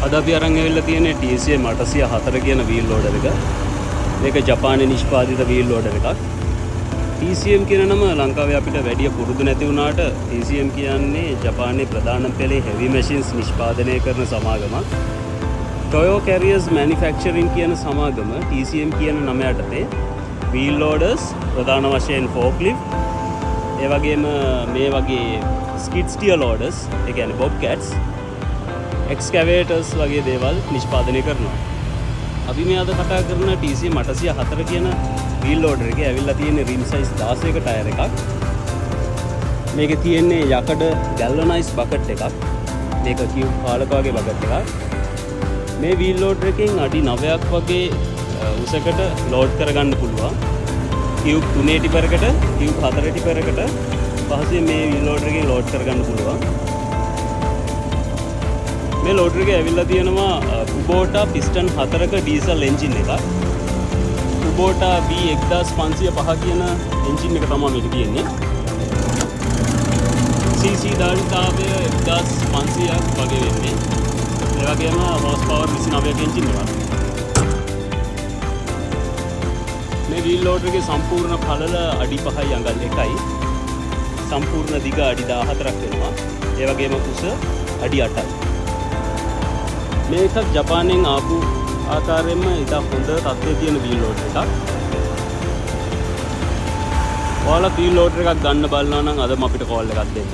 අද අපි අරන් ඇවිල්ලා තියෙන්නේ TCM 804 කියන වීල් ලෝඩර් එක. මේක ජපානයේ නිෂ්පාදිත වීල් ලෝඩර් එකක්. TCM කියන නම ලංකාවේ අපිට වැඩිය පුරුදු නැති වුණාට, TCM කියන්නේ ජපානයේ ප්‍රධාන පෙළේ හෙවි මැෂින්ස් නිෂ්පාදනය කරන සමාගමක්. Toyo Carriers Manufacturing කියන සමාගම TCM කියන නම යටතේ වීල් ලෝඩර්ස්, ප්‍රධාන වශයෙන් ෆෝක්ලිෆ්ට්, ඒ වගේම මේ වගේ ස්කිඩ් ස්ටියර් ලෝඩර්ස්, ඒ කියන්නේ බොබ්කැට්ස්, එක්ස්කැවේටර්ස් වගේ දේවල් නිෂ්පාදනය කරනවා. අපි මේ අද කතා කරන TCM 804 කියන වීල් ලෝඩර් එකේ ඇවිල්ලා තියෙන රිම් සයිස් 16ක ටයර් එකක්. මේකේ තියෙන්නේ යකඩ ගැල්වනයිස් බකට් එකක්. මේක කියුබ් කාලක වගේ බකට් එකක්. මේ වීල් ලෝඩර් එකෙන් අඩි 9ක් වගේ උසකට ලෝඩ් කරගන්න පුළුවන්. කියුබ් 3 ටිපර් එකට, කියුබ් 4 ටිපර් එකට පහසුවෙන් මේ වීල් ලෝඩර් එකෙන් ලෝඩ් කරගන්න පුළුවන්. මේ ලෝඩර් එකේ ඇවිල්ලා තියෙනවා කුබෝටා පිස්ටන් 4ක ඩීසල් එන්ජින් එකක්. කුබෝටා V1505 කියන එන්ජින් එක තමයි මේකේ තියෙන්නේ. CC ධාරිතාවය 1500ක් වගේ වෙන්නේ. ඒ වගේම හෝස් පවර් 29ක එන්ජින් එකක්. මේ වීල් ලෝඩර් එකේ සම්පූර්ණ පළල අඩි 5යි අඟල් 1යි. සම්පූර්ණ දිග අඩි 14ක් වෙනවා. ඒ වගේම උස අඩි 8යි. මේකත් ජපානයෙන් ආපු ආකාරයෙන්ම ඉතා හොඳ තත්ත්වයේ තියෙන වීල් ලෝඩර් එකක්. ඔයාලා වීල් ලෝඩර් එකක් ගන්න බලනවා නම් අදම අපිට කෝල් එකක් දෙන්න.